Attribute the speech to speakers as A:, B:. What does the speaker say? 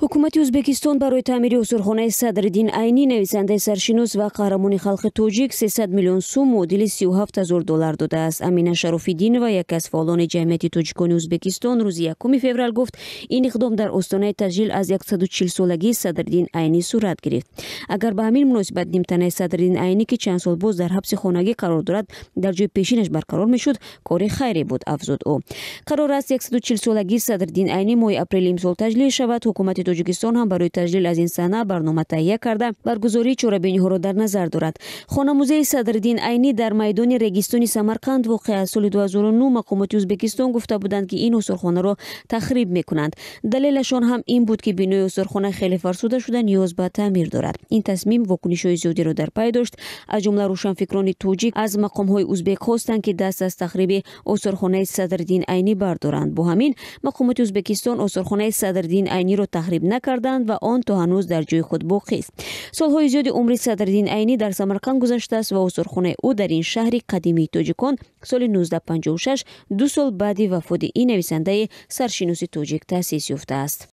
A: Ҳукумати Ӯзбекистон барои таъмири осорхонаи Садриддин Айнӣ, нависандаи саршинос ва қаҳрамони халқи тоҷик, 300 миллион сум, муодили 37 ҳазор доллар додааст. Амина Шарофиддинова, яке аз фаъолони ҷамъияти тоҷикони Ӯзбекистон, рӯзи 1 феврал гуфт, ин иқдом дар остонаи таҷлил аз 140 солагии Садриддин Айнӣ сурат гирифт. Агар ба ҳамин муносибат нимтанаи Садриддин Айнӣ, ки чанд сол боз дар ҳабси хонагӣ қарор дорад, дар ҷои пешинаш барқарор мешуд, кори хайре буд, афзуд ӯ. Қарор аст 140 солагии Садриддин Айнӣ моҳи апрели имсол таҷлил шавад. Ҳукумати Тоҷикистон ҳам барои таҷлил аз ин саҳна барнома таҳия карда, баргузории чорабиниҳоро дар назар дорад. Хонамузеи Садриддин Айнӣ дар майдони Регистони Самарқанд воқеъ аст. Соли 2009 мақомоти Ӯзбекистон гуфта буданд, ки ин осорхонаро тахриб мекунанд. Далелашон ҳам ин буд, ки бинои осорхона хеле фарсуда шуда, ниёз ба таъмир дорад. Ин тасмим вокунишҳои зиёдеро дар пай дошт. Аз ҷумла рӯшанфикрони тоҷик аз мақомҳои ӯзбек хостанд, ки даст аз тахриби осорхонаи Садриддин Айнӣ бардоранд. Бо ҳамин мақомоти Ӯзбекистон осорхонаи Садриддин Айниро тахриб накарданд ва он то ҳанӯз дар ҷои худ боқист. Солҳои зиёди умри Садриддин Айнӣ дар Самарқанд гузаштааст ва осорхонаи ӯ дар ин шаҳри қадимии тоҷикон соли 1956, 2 сол баъди вафоти ин нависандаи саршиноси тоҷик, таъсис ёфтааст.